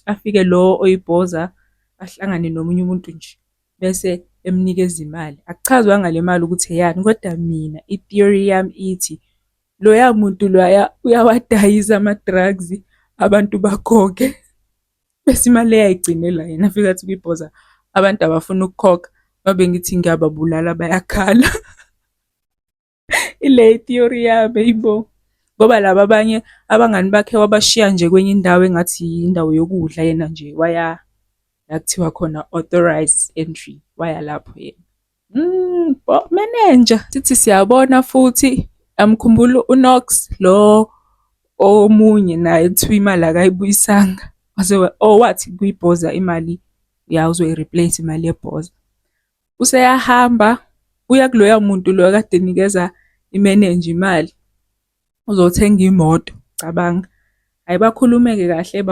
Afike lo oyibhoza ahlangane nomunye umuntu nje bese emnikeza imali. Akuchazwanga le mali ukuthi eyani kodwa mina i-theory yami ithi loya muntu loya uyawadayisa ama-drugs abantu bakhokhe. Bese imali eyayigcinela yena afike athi kwibhoza abantu abafuni ukukhokha, uma ngithi ngiyababulala bayakhala. Ile theory yami hhayi bo. Ngoba laba abanye abangani bakhe wabashiya nje kwenye indawo engathi indawo yokudla yena nje waya la kuthiwa khona authorised entry, waya lapho yena. Manager, sithi siyabona futhi uyamkhumbula uNox lo omunye naye kuthiwa imali akayibuyisanga. Wase oh wathi kuyibhoza imali ya uzoyi-replace imali yebhoza. Useyahamba uya kuloya muntu lo akade enikeza imenenja imali, uzothenga imoto, cabanga. Hhayi bakhulume-ke kahle.